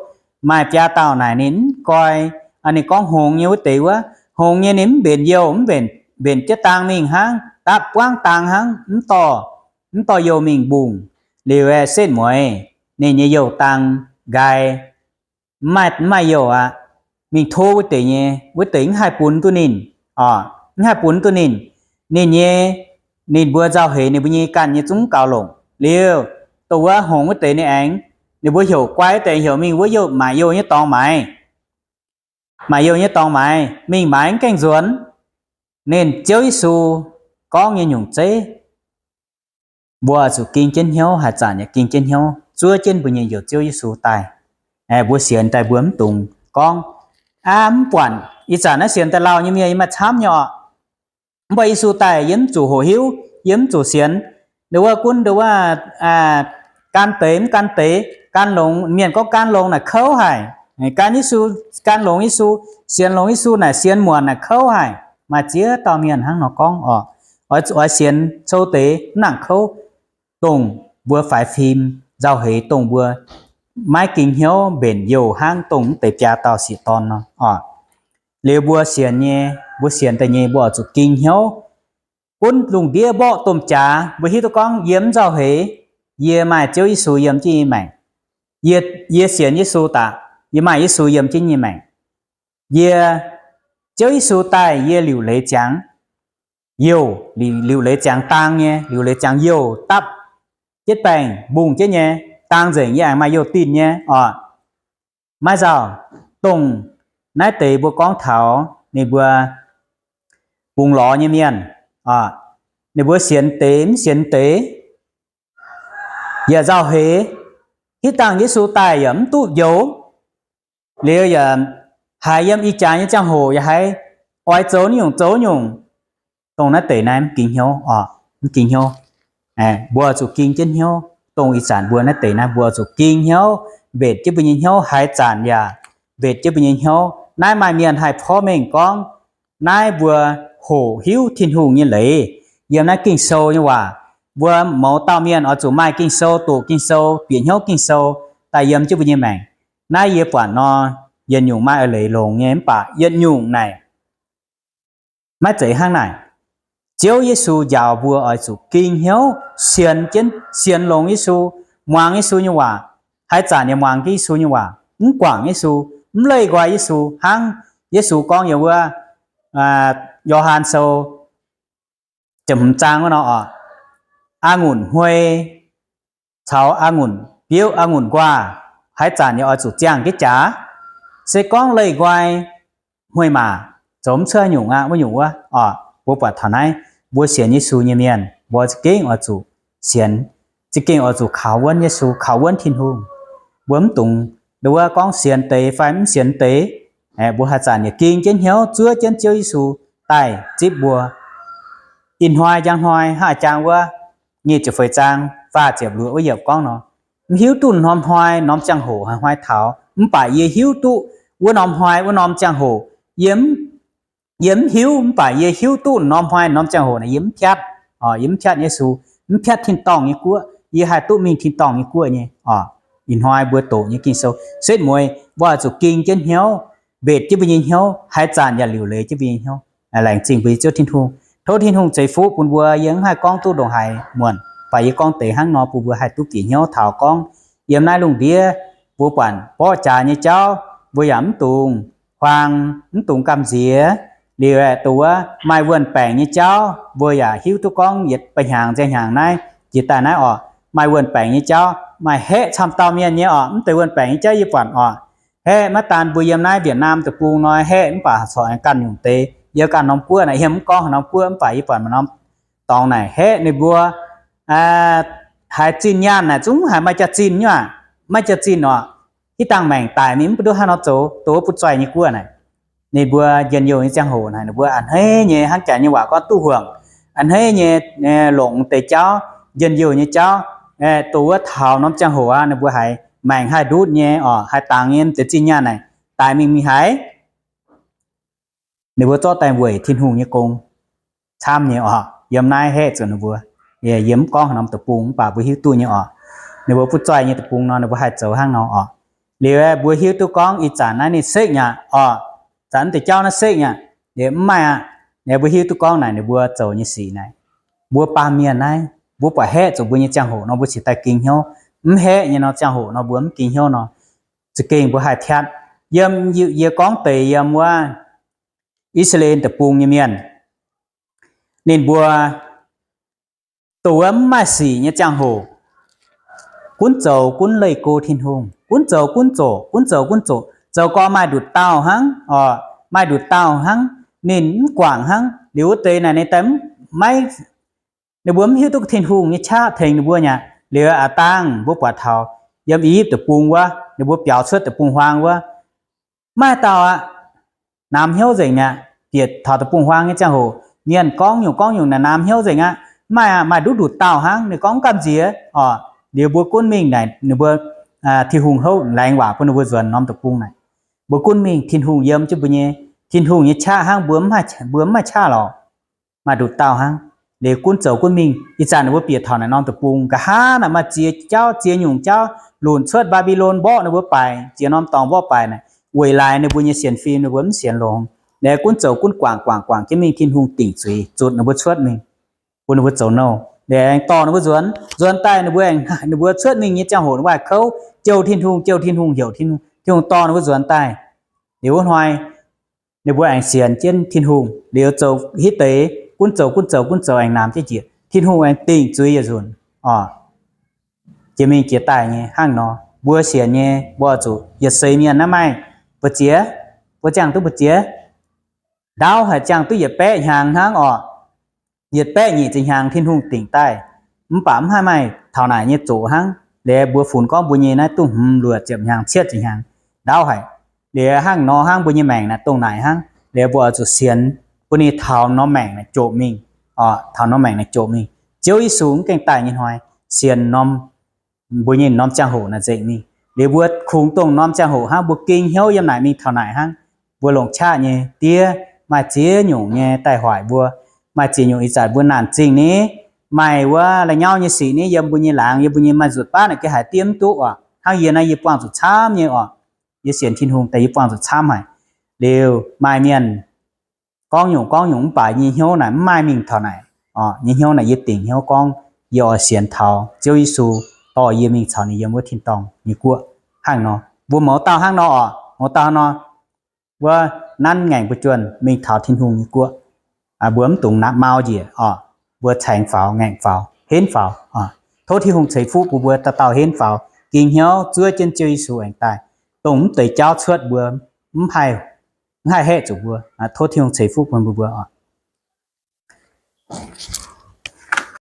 Maaih biaa dauh naaic ninh mv guai, ninh gorngv hngongx nyei wuov deix wuov, hngongx nyei ninh mv mbenc youh, mv mbenc, mbenc jienv daang mingh hnangv, dapv buangv daang hnangv, mv dorh, mv dorh youh mingh mbungh. Liuz aeqv, setv mueiz ninh nyei youh daang nqaai, mv maaih, mv maaih youh aqv. Mingh tov wuov deix nyei, wuov deix mv haih bun duqv ninh oc, mv haih bun duqv ninh. Ninh nyei, ninh mbuo nzauh heix ninh mbuo nyei ganh nyei zungv gaux longc. Liuz dongh wuov hngongx wuov deix ninh aengx, ninh mbuo heuc guai wuov deix heuc mingh wuov youh, maaic youh nyei dorngx maaiz. Maaic youh nyei dorngx maaiz, mingh maaiz mv gaengh nzuonx. Ninh Ziouv Yesu gorngv nyei nyungc zeiv, mbuo zuqc ging jienv hnyouv, haaix zanc yaac ging jienv hnyouv zuov jienv mbuo nyei Njoux Ziouv Yesu daaih. Mbuo sienx daaih mbuo mv dungx gorngv, aa, mv buatc ih zanc naaiv sienx daaih lauh nyei mienh yie maaih camv nyei oc. Mv baac Yesu daaih yie mv zuqc hoqc hiuv, yie mv zuqc sienx. Nduov wuov gunv nduov wuov, gan deix mv gan deix, gan longx, mienh gorngv gan longx naaic kouv haic. Gan Yesu, gan longx Yesu, sienx longx Yesu naaic sienx muonc naaic kouv haic. Maaih ziex dauh mienh hnangv nor gorngv oc. Oix, oix sienx cou deix mv nangc kouv, dongh mbuo faix fim nzauh heix, dongh mbuo maiv ging hnyouv mbenc youh hnangv dongh mv deix biaa dauh sieqv dorn nor oc. Liuz mbuo sienx nyei, mbuo sienx daaih nyei mbuo oix zuqc ging hnyouv. Gunv lungh ndiev mborqv domh jaax mbuo hiuv duqv gorngv yie mv nzauh heix, yie maaih Ziouv Yesu yiem jienv nyei maengc. Yie, yie sienx Yesu daaih, yie maaih Yesu yiem jienv nyei maengc. Yie, Ziouv Yesu daaih yie liuc leiz ziangx youh, liuc leiz ziangx dang nyei, liuc leiz ziangx youh dapv jienv baengh mbungh jienv nyei, dang nzengc yie aengx maaih youh dinh nyei oc. Maiv nzauh, dongh naaiv deix mbuo gorngv taux ninh mbuo bungx lorz nyei mienh, ninh mbuo sienx deix mv sienx deix, yaac nzauh heix, hitv dangh Yesu daaih yaac mv duqv njoux, liuz yaac haiz yiem ih jaax nyei ziangh hoc yaac haiz oix zoux naaiv nyungc zoux nyungc, dongh naaiv deix naaiv mv ging hnyouv oc, mv ging hnyouv. Mbuo zuqc ging jienv hnyouv, dongh ih zanc mbuo naaiv deix naaiv mbuo zuqc ging hnyouv, mbenc jienv mbuo nyei hnyouv, haaix zanc yaac mbenc jienv mbuo nyei hnyouv. Naaiv maaih mienh haih porv mengh gorngv naaiv mbuo hoqc hiuv Tin-Hungh nyei leiz yiem naaiv Ging-Sou nyei waac. Mbuo mouz dauh mienh oix zuqc maaih Ging-Sou, doqc Ging-Sou, bieqc hnyouv Ging-Sou daaih yiem jienv mbuo nyei maengc. Naaiv yie buatc nor, yietc nyungc maaih eix leiz longx nyei mv baac yietc nyungc naaic maiv zeiz hnangv naaic. Ziouv Yesu njaaux mbuo oix zuqc ging hnyouv sienx jienv, sienx longx Yesu, muangx Yesu nyei waac, haaix zanc yaac muangx jienv Yesu nyei waac, mv guangc Yesu, mv leih nqoi Yesu, hnangv Yesu gorngv yiem wuov Yo^han Sou ziepc hmz zaang wuov nor oc, a'ngunc hmui caux a'ngunc biouv, a'ngunc nquaah, haaix zanc yaac oix zuqc ziangh jienv jaax. Se gorngv leih nqoi hmui maac, zoux mv cuotv nyungc aqv, wuov nyungc wuov oc. Mbuo buatc taux naaiv, mbuo sienx Yesu nyei mienh, mbuo za'gengh oix zuqc sienx, za'gengh oix zuqc kaux wuonv Yesu, kaux wuonv Tin-Hungh. Mbuo mv dungx nduov wuov gorngv sienx deix fai mv sienx deix. Mbuo haaix zanc yaac ging jienv hnyouv zuov jienv Ziouv Yesu daaih zipv mbuo. Ih hnoi njang hnoi hnangv jang wuov nyic ziepc feix zaang faah ziepc luoqc wuov yiemc gorngv nor, mv hiuv duqv norm hnoi norm ziangh hoc hnoi taux, mv baac yie hiuv duqv wuov norm hnoi wuov norm ziangh hoc. Yie, yie mv hiuv, mv baac yie hiuv duqv norm hnoi norm ziangh hoc naaic yie mv piatv, yie mv piatv Yesu, mv piatv tin-dorngh nyei guoqv, yie haih duqv mingh tin-dorngh nyei guoqv nyei oc. Ih hnoi mbuo doqc nyei Ging-Sou setv mueiz, mbuo oix zuqc ging jienv hnyouv, mbenc jienv mbuo nyei hnyouv, haaix zanc yaac liuc leiz jienv mbuo nyei hnyouv. Laengz zingh mbuo nyei Ziouv Tin-Hungh. Tov Tin-Hungh ceix fuqv bun mbuo. Yie mv haih gorngv duqv ndongc haaix muonc, baac yie gorngv deix hnangv nor bun mbuo haih duqv bieqc hnyouv taux gorngv yiem naaiv lungh ndiev mbuo buatc mborqv jaax nyei jauv, mbuo yaac mv dungx huaang, mv dungx gamh nziex. Liuz aeqv, dongh wuov maaih wuon-baengc nyei jauv, mbuo yaac hiuv duqv gorngv yietc ba'hnyangx nziang hnyangx naaiv jiex daaih naaiv oc, maaih wuon-baengc nyei jauv, maaih haeqv camv dauh mienh nyei oc. Mv deix wuon-baengc nyei jauv yie buatc oc, haeqv maiv daan mbuo yiem naaiv Việt Nam deic-bung nor haeqv, mv baac corc ganh nyungc deix, yiem ganh norm guoqv naaic, yie mv gorngv haaix norm guoqv, mv baac yie buatc maaih norm dorngx naaic haeqv ninh mbuo haiz zinh nyaanh naaic zungv haiz maaih jaax-zinh nyei aqv, maaih jaax-zinh oc. Hitv dangh maengc daic mingh mv baac duqv haaix nor zoux, dongh wuov butv-zoih nyei guoqv naaic. Ninh mbuo njien-youh nyei ziangh hoc naaic ninh mbuo a'hneiv nyei, hnangv Janx nyei waac gorngv duqv huangc, a'hneiv nyei, longc deix jauv, njien-youh nyei jauv, dongh wuov taux norm ziangh hoc aqv, ninh mbuo haiz maengc haih ndutv nyei oc, haih dangx nyei, deix zinh nyaanh naaic daic mingh mingh haaix, ninh mbuo zorqv daaih weic Tin-Hungh nyei gong camv nyei oc. Yiem naaiv haeqv zuqc ninh mbuo, yie mv gorngv haaix norm deic-bung mv baac mbuo hiuv duqv nyei oc. Ninh mbuo butv-zoih nyei deic-bung nor ninh mbuo haih zoux hnangv nor oc. Liuz mbuo hiuv duqv gorngv ih zanc naaiv ninh sekv aqv oc, zanc deix jauv naaiv sekv aqv, liuz mv maaih aqv. Liuz mbuo hiuv duqv gorngv naaic ninh mbuo zoux nyei sic naaic, mbuo baamh mienh naaiv, mbuo buatc haeqv zuqc mbuo nyei ziangh hoc nor mbuo cingx daaih ging hnyouv. Mv haeqv nyei nor ziangh hoc nor mbuo mv ging hnyouv nor, za'gengh mbuo haih piatv. Yiem yie gorngv deix yiem wuov I^saa^laa^en deic-bung nyei mienh, ninh mbuo dongh wuov mv maaih sic nyei ziangh hoc, gunv zoux gunv leih go Tin-Hungh, gunv zoux gunv zoqc, gunv zoux gunv zoqc, zoux gorx maaih nduqc dauh hnangv oc, maaih nduqc dauh hnangv. Ninh mv guangc hnangv. Liuz wuov deix naaic ninh daaih maiv, ninh mbuo mv hiuv duqv Tin-Hungh nyei qaqv tengx ninh mbuo nyei aqv. Liuz aav dangh mbuo buatc taux yiem I^yipv deic-bung wuov, ninh mbuo biaux cuotv deic-bung-huaang wuov, maaih dauh aqv, namx hnyouv nzengc mi'aqv. Bieqc taux deic-bung-huaang nyei ziangh hoc, mienh gorngv nyungc gorngv nyungc naaic namx hnyouv nzengc aqv. Maaih, maaih nduqc nduqc dauh hnangv. Ninh gorngv, Mv gamh nziex oc. Liuz mbuo gunv mingh naaic, ninh mbuo, Tin-Hungh houv laengz waac bun ninh mbuo nzuonx norm deic-bung naaic. Mbuo gunv mingh, Tin-Hungh yiem jienv mbuo nyei, Tin-Hungh nyei qaqv hnangv, mbuo mv maaih qaqv lorqc. Maaih nduqc dauh hnangv. Liuz gunv zoux gunv mingh, ih zanc ninh mbuo bieqc taux naaic norm deic-bung, nqa'haav naaic maaih ziex jauv, ziex nyungc jauv lunc cuotv Mbaa^mbi^lon mborqv ninh mbuo baaix, ziex norm dorngx mborqv baaix naaic, weic laaix ninh mbuo nyei sienx fim ninh mbuo mv sienx longx. Liuz gunv zoux gunv guangc guangc guangc jienv mingh, Tin-Hungh dingc zuiz zuotc ninh mbuo cuotv mingh, bun ninh mbuo zoux nouh. Liuz aengx dorh ninh mbuo nzuonx, nzuonx daaih ninh mbuo, ninh mbuo cuotv mingh nyei ziangh hoc ninh mbuo haih kouv, Jouh Tin-Hungh, Jouh Tin-Hungh, Heuc Tin-Hungh. Tin-Hungh dorh ninh mbuo nzuonx daaih. Liuz wuov hnoi ninh mbuo aengx sienx jienv Tin-Hungh. Liuz zoux hitv deix, gunv zoux gunv zoux gunv zoux aengx namx jienv njiec, Tin-Hungh aengx dingc zuiz yietc nzunc oc. Jiex mingh jiex daaih nyei hnangv nor. Mbuo sienx nyei, mbuo oix zuqc yietc seix mienh naaiv maaih mbu'ziex, mbuo ziangh duqv mbu'ziex, ndaauv haic ziangh duqv yietc baeqv hnyangx hnangv oc. Yietc baeqv nyic ziepc hnyangx Tin-Hungh dingc daaih. Mv baac mv haih maaih taux naaic nyei zoqc hnangv. Liuz mbuo funx gorngv mbuo nyei naaiv duqv hmz luoqc ziepc hnyangx, cietv ziepc hnyangx, ndaauv haic. Liuz hnangv nor hnangv, mbuo nyei maengc naaic dongh naaic hnangv. Liuz mbuo oix zuqc sienx bun ninh taux norm maengc naaic jomc mingh, taux norm maengc naaic jomc mingh. Ziouv Yesu mv gaengh daaih nyei hnoi, sienx norm, mbuo nyei norm ziangh hoc naaic nzengc mingh. Liuz mbuo kungx dongh norm ziangh hoc hnangv, mbuo ging hnyouv yiem naaic mingh taux naaic hnangv. Mbuo longc qaqv nyei diev maaih ziex nyungc nyei daaih hoic mbuo. Maaih ziex nyungc ih zanc mbuo naanc zingh ni, maaih wuov la'nyauv nyei sic ni yiem mbuo nyei laangz, yiem mbuo nyei maaih nzuqc baav naaic ga'haiz diev mv duqv oc. Hnangv yie naaiv yie buangh zuqc camv nyei oc. Yie sienx Tin-Hungh daaih yie buangh zuqc camv haic. Liuz maaih mienh gorngv nyungc gorngv nyungc mv baac nyei hnyouv naaic mv maaih mingh taux naaic. Nyei hnyouv naaic yie dingc hnyouv gorngv yie oix sienx taux Ziouv Yesu dorh yie mingh caux ninh yiem wuov tin-dorngh nyei guoqv. Hnangv nor mbuo mouz dauh hnangv nor oc, mouz dauh hnangv nor, wuov nanv ngaengc mbuo juonh mingh taux Tin-Hungh nyei guoqv. Mbuo mv dungx naqv mau njiec oc. Mbuo caengx faaux, ngaengc faaux, henv faaux. Tov Tin-Hungh ceix fuqv bun mbuo dauh dauh henv faaux, ging hnyouv zuov jienv Ziouv Yesu aengx daaih, dongh mv deix jauv cuotv mbuo mv haih, mv haih haeqv zuqc mbuo. Tov Tin-Hungh ceix fuqv bun mbuo mbuo oc.